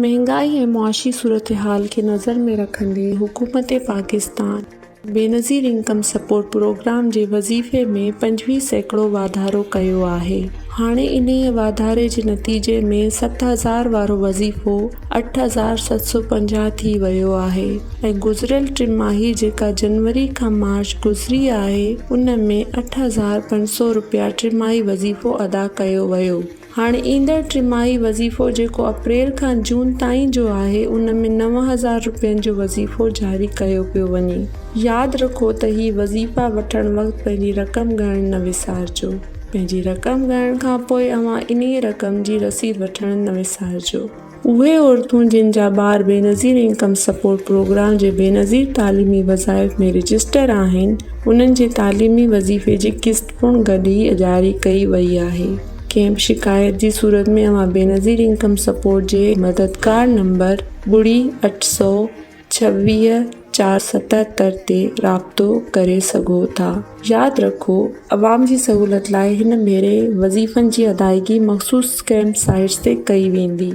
مهنگائي ۽ معاشي صورتحال کي نظر ۾ رکندي حڪومت Pakistan Benazir income support programme جي وظيفي ۾ 25% واڌارو ڪيو آهي. هاڻي انهيء واڌاري جي نتيجي ۾ 7000 وارو وظيفو 8750 ٿي ويو آهي ۽ گذريل ٽماهي جيڪا جنوري کان مارچ گذري آهي ان ۾ 8500 رپيا ٽماهي وظيفو ادا ڪيو ويو. هاڻي ايندڙ ٽماهي وظيفو جيڪو اپريل کان جون تائين جو آهي ان ۾ 9000 رپين جو وظيفو جاري ڪيو پيو وڃي. ياد رکو ته هي وظيفا وٺڻ وقت پنهنجي رقم ڳڻڻ نه وسارجو. پنهنجي رقم ڳڻڻ کان پوء اوهان انهيء رقم جي رسيد وٺڻ نه وسارجو. اهي عورتون جن جا ٻار بينظير انڪم سپورٽ پروگرام جي بينظير تعليمي وظائف ۾ رجسٽر آهن انهن جي تعليمي وظيفي جي قسط پڻ گڏ ئي جاري ڪئي وئي آهي. ڪنهن به شڪايت جي صورت ۾ اوهان بينظير انڪم سپورٽ جي مددگار نمبر ٻڙي 800 26 477 تي رابطو ڪري سگهو ٿا. ياد رکو عوام جي سهولت لاء هن ڀيري وظيفن جي ادائيگي مخصوص ڪئمپ سائيٽس تي ڪئي ويندي.